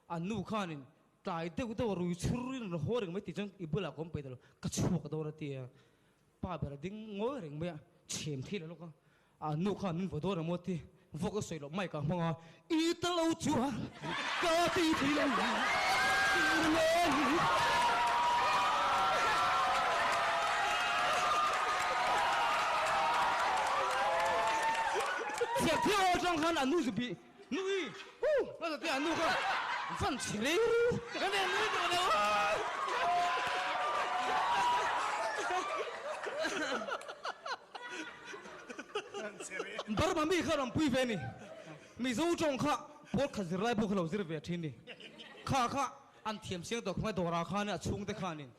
An nu khanin tlai deuh deuh a rui chhur in rawn haw reng mai tih chuan i bulah ka awm peih ta lo, ka chhuak dawn a ti a. Pa ber a ding ngawi reng mai a, chhem thei lo lawk a. An nu khan min vaw dawn ang maw ti, vawk a sawi loh mic ah hmang a, I ta lo chuan ka ti thei lo tir ngei. Thiam thiam atang khan an nu zu bih. Nui! Hu! Ka za te an nu kha van chhe rei ru. Ka nen nui tawh lo. Burma mi kha rawn pui ve ni. Mizo tawng kha pawl khat zir lai pawh kha lo zir ve thin ni. Kha kha an thiam chiang tawh khawmai dawrah khan a chhungte khanin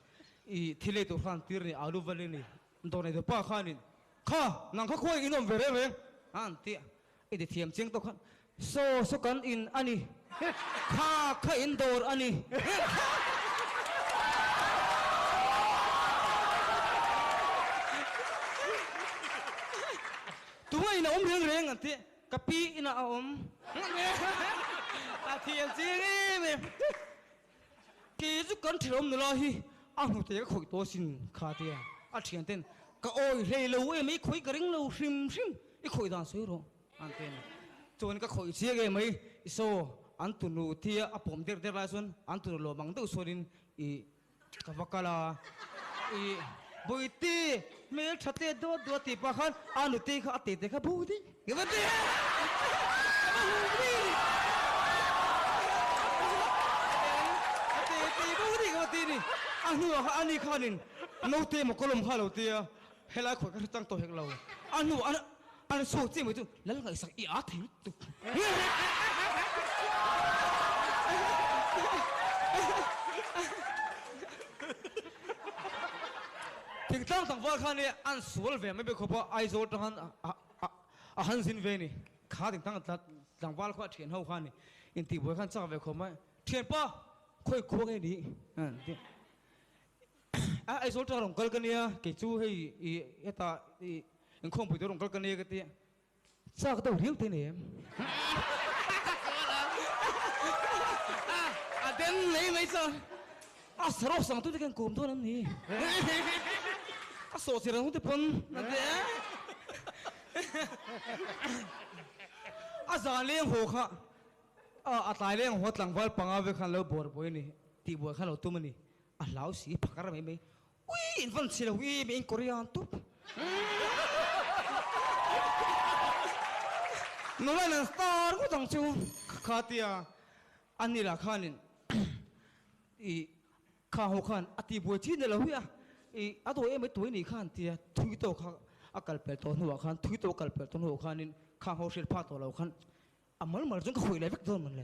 i thil ei tur khan tir ni alu val ni dawr nei tu pa khanin kha nang kha khawi in awm ve reng reng a an ti a. I ti thiam chiang tawk khan saw saw kan in a ni, kha kha in dawr a ni. Tunga in a awm reng reng an ti, ka pi inah a awm. A thiam chiang em em. Kei chu kan ṭhenawm nula hi a hnute ka khawih tawh asin kha tia a ṭhian ten ka awi hlei lo em i khawih ka ring lo hrim hrim i khawih dan sawi rawh an ti a ni. Chuan ka khawih chiang em mai i saw an tunu tia a pawm der der lai chuan an tunu lawm ang deuh chuanin i ka va kal a i Bawihte hmel ṭha te dawt dawt tih pah khan a nute kha a tete kha bo daih ka va ti a ka va hmu daih a ni a tete bo daih ka va ti a ni a hnuah khan ani khanin naute maw ka lawm kha a lo ti a helai khawi ka hre chang tawh hek lo a hnuah an chhuak chiah mai chu lal ngaihsak i â thei lutuk. Thingtlang tlangval khan i an sual ve mai bik khawp a, Aizawl tang khan a han zin ve ni. Kha thingtlang tlangval khaw a thian ho khan i intihbuai khan chak ve khawp mai. Thianpa, khawi khua nge ni? An ti. A Aizawl tang rawn kal ka nia, kei chu hei i hetah i inkhawmpui tur rawn kal ka nia ka ti a. Chak deuh riau te nei em? A den lei mai chuan a sarawk sang tute khan kawm dawn an ni. A sawh chir ang te pawn a ti a. A zan leng haw kha a tlai leng haw tlangval panga ve khan lo bawr buai a ni tih buai khan lo tum a ni. A hlau si phakar mai mai. Ui in van chhe lo em in Korean tup. Nula in an star ngawt ang chu kha tia a ni lah khanin i kha ho khan a ti buai chi ni lo hi a i a dawi em ai tuai ni khan tia thui tawk kha a kal pel tawh hnuah khan thui tawk a kal pel tawh hnuah khanin khang ho hriat phak tawh lo khan a mal mal chuan ka khawih leh vek dawn mawn le.